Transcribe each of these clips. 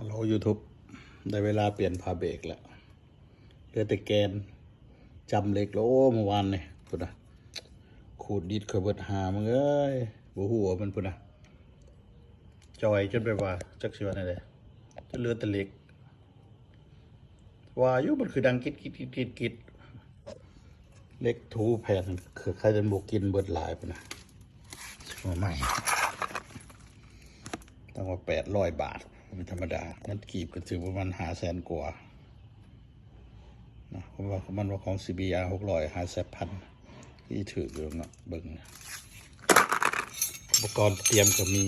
ຮັລໂຫຼ YouTube ໄດ້ເວລາປ່ຽນຜ້າເບຣກແລ້ວ ເຫຼືອແຕ່ແກນ ຈຳເຫຼັກແລ້ວ. ໂອ້ ມື້ວານນີ້ພຸ້ນນະ ຂູດດິດຂ້ອຍເບິດ ຫາມຶງເອີຍ ບໍ່ຮູ້ວ່າມັນພຸ້ນນະ ຈ່ອຍຈົນແບບວ່າ ຈັກຊິວ່າແນວໃດ ຈົນເຫຼືອແຕ່ເຫຼັກ. ວ່າຢູ່ ມັນຄືດັງກິດໆໆໆ ເຫຼັກຖູແຜ່ນ ຄືໃຄຈະບໍ່ກິນເບິດຫຼາຍພຸ້ນນະ. ຊື້ມາໃໝ່ ຕັ້ງວ່າແປດຮ້ອຍບາດ ບໍ່ທຳມະດາ ເງິນກີບກໍຖືປະມານຫ້າແສນກວ່ານະ. ເພາະວ່າມັນວ່າຂອງ CBR ຫົກຮ້ອຍ ຫ້າແສນພັນ ທີ່ຖືກຢູ່ເນາະ. ເບິ່ງ ອຸປະກອນຕຽມກໍມີ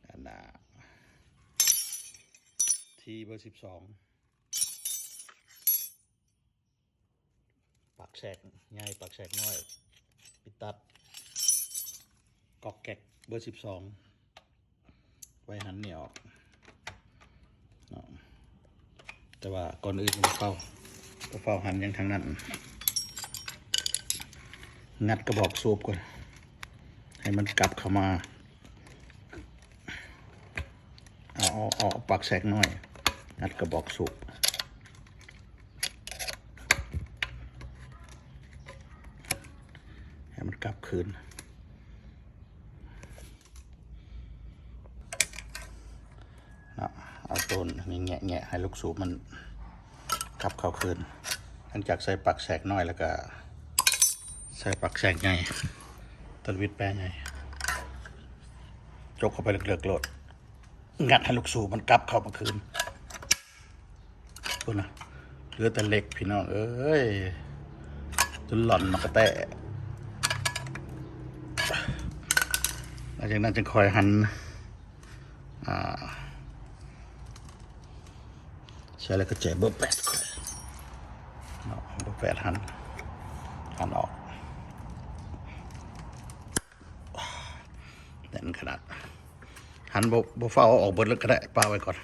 ອັນນ່າ ທີເບີສິບສອງ ປາກແສກໃຫຍ່ ປາກແສກນ້ອຍ ປິດຕັດ ກອກແກກ ເບີສິບສອງ ໄວ້ຫັນນີ້ອອກເນາະ. ແຕ່ວ່າກ່ອນອື່ນຕ້ອງເຝົ້າ ຕ້ອງເຝົ້າຫັນຫຍັງທັງນັ້ນ ງັດກະບອກສູບກ່ອນ ໃຫ້ມັນກັບເຂົ້າມາ. ເອົາ ເອົາ ເອົາປາກແສກນ້ອຍ ງັດກະບອກສູບ ໃຫ້ມັນກັບຄືນເນາະ. ເອົາໂຕນີ້ແງະໆ ໃຫ້ລູກສູບມັນກັບເຂົ້າຄືນ. ຫຼັງຈາກໃສ່ປາກແສກນ້ອຍແລ້ວກະໃສ່ປາກແສກໃຫຍ່ ຕັດຫວີດແປໃຫຍ່ ຈົກເຂົ້າໄປເລິກໆໂລດ. ງັດໃຫ້ລູກສູບມັນກັບເຂົ້າມາຄືນ. ພຸ້ນນະ ເຫຼືອແຕ່ເຫຼັກພີ່ນ້ອງເອີຍ ຈົນຫຼອນມາກະແຕະ. ຫຼັງຈາກນັ້ນຈຶ່ງຄ່ອຍຫັນ ອ່າ ໃສ່ແລ້ວກະແຈເບີແປດເນາະ ເບີແປດຫັນ ຫັນອອກ ແໜ້ນຂະໜາດ. ຫັນບໍ່ ບໍ່ຟ້າວເອົາອອກເບິດເລີຍກະໄດ້ ປະໄວ້ກ່ອນ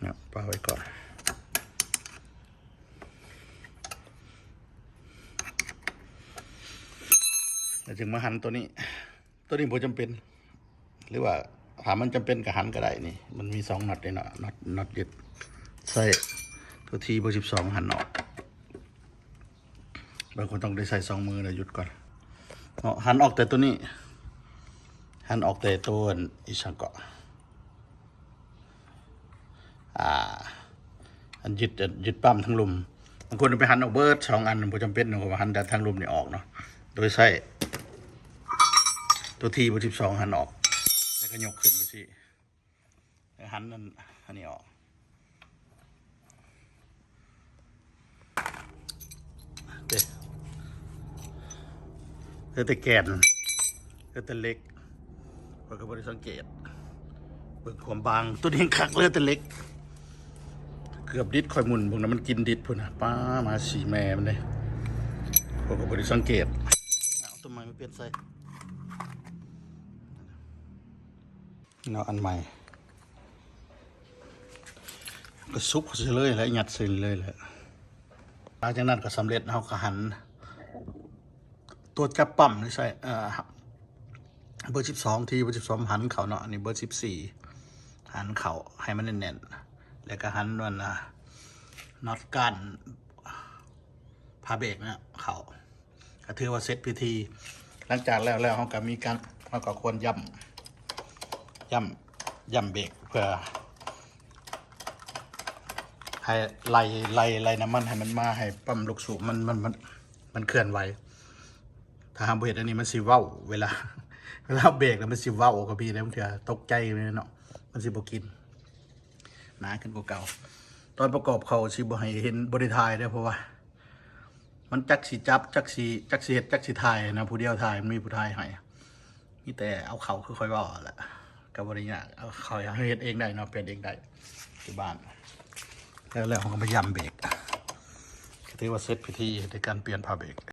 ເນາະ ປະໄວ້ກ່ອນ. ແລ້ວຈຶ່ງມາຫັນໂຕນີ້ ໂຕນີ້ບໍ່ຈຳເປັນ ຫຼືວ່າຖ້າມັນຈຳເປັນກະຫັນກະໄດ້. ນີ້ມັນມີສອງນັອດເດ້ເນາະ ນັອດ ນັອດຍຶດ ໃສ່ໂຕທີເບີສິບສອງ ຫັນອອກ. ບາງຄົນຕ້ອງໄດ້ໃຊ້ສອງມື ແລ້ວຢຸດກ່ອນເນາະ. ຫັນອອກແຕ່ໂຕນີ້ ຫັນອອກແຕ່ໂຕອັນ ອີ່ຫຍັງເກາະ ອ່າ ອັນຍຶດ ອັນຍຶດປ້ຳທາງລຸ່ມ. ບາງຄົນໄປຫັນອອກເບິດສອງອັນ ບໍ່ຈຳເປັນເນາະ ເພາະວ່າຫັນແຕ່ທາງລຸ່ມນີ້ອອກເນາະ ໂດຍໃຊ້ໂຕທີເບີສິບສອງ ຫັນອອກ ແລ້ວກະຍົກຂຶ້ນໄປຊີ້. ແລ້ວຫັນອັນ ອັນນີ້ອອກເດ້ ເຫຼືອແຕ່ແກນ ເຫຼືອແຕ່ເຫຼັກ. ຂ້ອຍກໍບໍ່ໄດ້ສັງເກດ ເບິ່ງຄວາມບາງ ໂຕນີ້ຄັກ ເຫຼືອແຕ່ເຫຼັກ. ເກືອບດິດ ຂ້ອຍໝຸນເບິ່ງນະ ມັນກິນດິດພຸ້ນນະ. ປ້າ ມາສີ່ແມ່ມັນເດ້ ຂ້ອຍກໍບໍ່ໄດ້ສັງເກດ. ເອົາໂຕໃໝ່ມາປ່ຽນໃສ່ ເນາະ ອັນໃໝ່ ກໍຊຸບເຂົ້າໃສ່ເລີຍແຫຼະ ຍັດໃສ່ເລີຍແຫຼະ. ຫຼັງຈາກນັ້ນກໍສຳເລັດ ເຮົາກໍຫັນຕົວຈັບປ້ຳນີ້ໃສ່ ເອີ ເບີສິບສອງ ທີເບີສິບສອງ ຫັນເຂົ້າເນາະ. ອັນນີ້ເບີສິບສີ່ ຫັນເຂົ້າໃຫ້ມັນແໜ້ນໆ ແລ້ວກໍຫັນອັນນ່າ ນັອດກ້ານຜ້າເບຣກນະ ເຂົ້າ ກໍຖືວ່າເສັດພິທີ. ຫຼັງຈາກແລ້ວແລ້ວ ເຮົາກໍມີການ ເຮົາກໍຄວນຢ້ຳ ຢ້ຳ ຢ້ຳເບຣກ ເພື່ອໃຫ້ໄລ່ ໄລ່ ໄລ່ນ້ຳມັນໃຫ້ມັນມາ ໃຫ້ປ້ຳລູກສູບມັນ ມັນ ມັນ ມັນເຄື່ອນໄຫວ. ຖ້າເຮົາບໍ່ເຮັດອັນນີ້ ມັນຊິເວົ້າ ເວລາ ເວລາເບຣກແລ້ວມັນຊິເວົ້າ ກໍມີໄດ໋ ບາງເທື່ອຕົກໃຈເນາະ ມັນຊິບໍ່ກິນ ໜາຂຶ້ນກວ່າເກົ່າ. ຕອນປະກອບເຂົ້າຊິບໍ່ໃຫ້ເຫັນ ບໍ່ໄດ້ຖ່າຍເດ້ ເພາະວ່າ ມັນຈັກຊິຈັບ ຈັກຊິ ຈັກຊິເຮັດ ຈັກຊິຖ່າຍນະ ຜູ້ດຽວຖ່າຍ ມັນມີຜູ້ຖ່າຍໃຫ້. ມີແຕ່ເອົາເຂົ້າຄືຂ້ອຍເວົ້າຫັ້ນແຫຼະ ກໍບໍ່ໄດ້ຍາກ ເອົາເຂົ້າເຮົາເຮັດເອງໄດ້ເນາະ ປ່ຽນເອງໄດ້ຢູ່ບ້ານ. ແລ້ວ ແລ້ວເຮົາກໍມາຢ້ຳເບຣກ ກໍຖືວ່າເສັດພິທີໃນການປ່ຽນຜ້າເບຣກ.